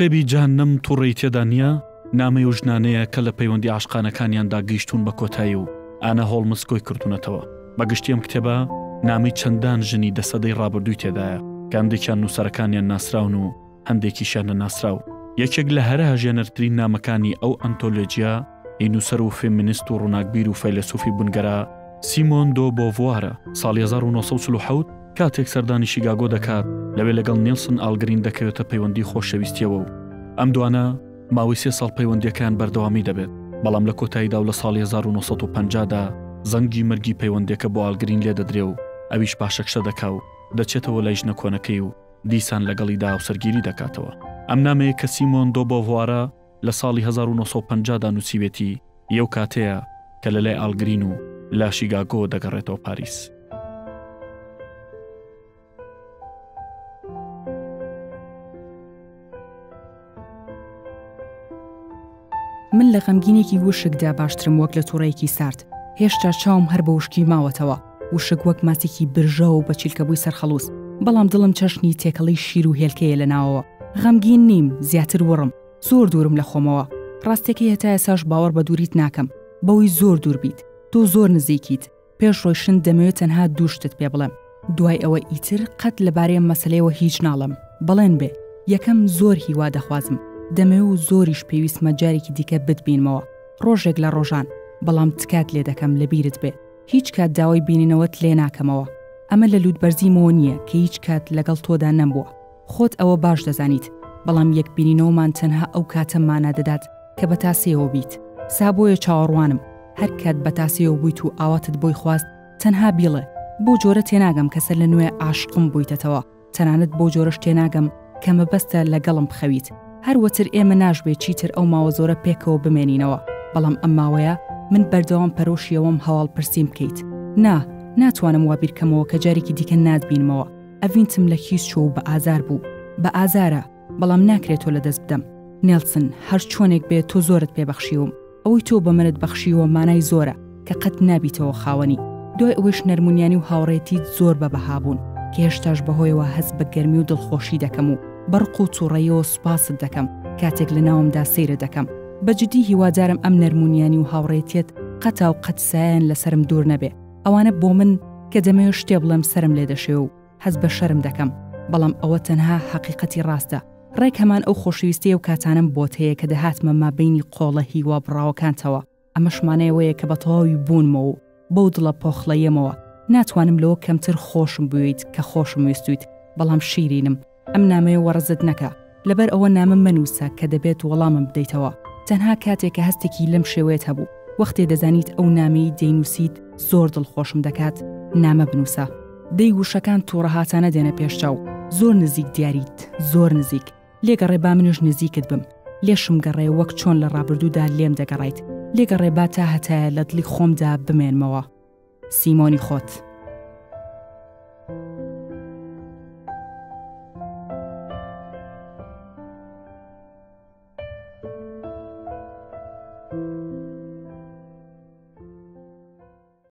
کتێبی جەهەنەم توڕەی تێدا نییە نامەی ئەو ژنانەیە کە لە پەیوەندی عاشقانەکانیاندا گەیشتوون بە کۆتایی و ئانا هۆڵمز کۆی کردوونەتەوە. بە گشتی ئەم کتێبە نامەی چەندان ژنی دە سەدەی ڕابردووی تێدایە کە هەندێکیان نووسەرەکانیان ناسراون و هەندێکیشیان نەناسراو. یەکێک لە هەرە هەژێنەرترین نامەکانی ئەو ئەنتۆلۆجییە هی نووسەر و فێمینست و ڕووناکبیر و فەیلەسوفی بوونگەرا سیمۆن دۆ بۆڤوارە، ساڵی 1947 کاتێک سەردانی شیگاگۆ دەکات، لەوێ لەگەڵ نیڵسن ئاڵگرین دەکەوێتە پەیوەندی خۆشەویستییەوە و ئەم دوانە ماوەی سێ ساڵ پەیوەندییەکەیان بەردەوامی دەبێت، بەڵام لە کۆتاییدا و لە ساڵی 1950 دا زەنگی مەرگی پەیوەندییەکە بۆ ئاڵگرین لێدەدرێ و ئەویش پاشەکشە دەکا و دەچێتەوە لای ژنە کۆنەکەی و دیسان لەگەڵیدا هاوسەرگیری دەکاتەوە. ئەم نامەیە کە سیمۆن دۆ بۆڤوارە لە ساڵی 1950 دا نووسیوێتی، یەو کاتەیە کە لە لای ئاڵگرین و لە شیگاگۆوە دەگەڕێتەوە پاریس. من لە غەمگینێکی وشکدا باشترم وەک لە توڕەیەکی سارد. هێشتا چاوم هەر بە وشکی ماوەتەوە، وشک وەک ماسێکی برژاو و بە چیلکەبووی سەر خەڵووز، بەڵام دڵم چەشنی تێکەڵەی شیر و هێلکەیە لە ناوەوە. غەمگین نیم، زیاتر وڕم. زۆر دوورم لە خۆمەوە. ڕاستیەکەی هەتا ئێساش باوەڕ بە دووریت ناکەم. بەوەی زۆر دوور بیت. تۆ زۆر نزیکیت. پێش ڕۆیشتن دەمەوێت تەنها دوو شتت پێ بڵێم. دوای ئەوە ئیتر قەت لەبارەی ئەم مەسەلەیەوە هیچ ناڵێم. بەڵێن بێ. یەکەم، زۆر هیوا دەخوازم. دەمەوێ و زۆریش پێویستمە جارێکی دیکە بتبینمەوە. ڕۆژێک لە ڕۆژان. بەڵام تکات لێ دەکەم لەبیرت بێ. هیچ کات داوای بینینەوەت لێ ناکەمەوە. ئەمە لە لووتبەرزیمەوە نییە کە هیچ کات لەگەڵ تۆدا نەمبووە. خۆت ئەوە باش دەزانیت، بەڵام یەک بینینەوەمان تەنها ئەو کاتە مانا دەدات کە بە تاسەیەوە بیت. سا بۆیە چاوەڕوانم. هەر کات بە تاسەیەوە بوویت و ئاواتت بۆی خواست، تەنها بیڵێ. بەو جۆرە تێناگەم کە سەرلەنوێ عاشقم بوویتەتەوە. تەنانەت بەو جۆرەش تێناگەم کە مەبەستە لەگەڵم بخەویت. هەروەتر ئێمە ناشبێ چیتر ئەو ماوە زۆرە پێکەوە بمێنینەوە، بەڵام ئەم ماوەیە من بەردەوام پەرۆشی ئەوەم هەواڵ پرسیم بکەیت. نا، ناتوانم وا بیرکەمەوە کە جارێکی دیکە ناتبینمەوە. ئەڤینتم لە کیس چوو و بە ئازار بوو. بە ئازارە، بەڵام ناکرێ تۆ لە دەست بدەم. نێڵسن، هەر چۆنێک بێ تۆ زۆرت پێ بەخشیوم. ئەوەی تۆ بە منت بەخشیوە مانای زۆرە کە قەت نابیتەوە خاوەنی. دوای ئەوەیش نەرمونیانی و هاوڕێیەتیت زۆر بە بەها بوون کە هێشتاش بەهۆیەوە هەست بە گەرمی و دڵخۆشی دەکەم و بە ڕق و توڕەییەوە سوپاست دەکەم کاتێک لە ناومدا سەیرت دەکەم. بە جدی هیوادارم ئەم نەرمونیانی و هاوڕێیەتیەت قەتا و قەت سایەیان لەسەرم دوور نەبێ. ئەوانە بۆ من کە دەمەوێ شتێ بڵێم سەرم لێ دەشێوێ و هەست بە شەرم دەکەم، بەڵام ئەوە تەنها هەقیقەتی ڕاستە، ڕێک هەمان ئەو خۆشەویستیەی ئەو کاتانەم بۆت هەیە کە دەهاتمە مابەینی قۆڵە هیوا بڕاوەکانتەوە، ئەمەش مانای ئەوەیە کە بە تەواوی بوونمەوە و بەو دڵە پۆخڵەیەمەوە ناتوانم لەوە کەمتر خۆشم بوێیت کە خۆشم ویستوویت، بەڵام شیرینم. ئەم نامەیە وەڕزت نەکە، لەبەر ئەوە نامە مەنووسە کە دەبێت وەڵامم بدەیتەوە، تەنها کاتێ کە هەستێکی لەم شێوەیەت هەبوو، وەختێ دەزانیت ئەو نامەیەی دەینووسیت زۆر دڵخۆشم دەکات، نامە بنووسە. دەی وشەکان تووڕەهاتانە دێنە پێش چاو، زۆر نزیک دیاریت، زۆر نزیک. لێگەڕێ با منیش نزیکت بم، لێشم گەڕێ وەک چۆن لە ڕابردوودا لێم دەگەڕایت، لێگەڕێ با تا هەتایە لە دڵی خۆمدا بمێنمەوە. سیمۆنی خۆت.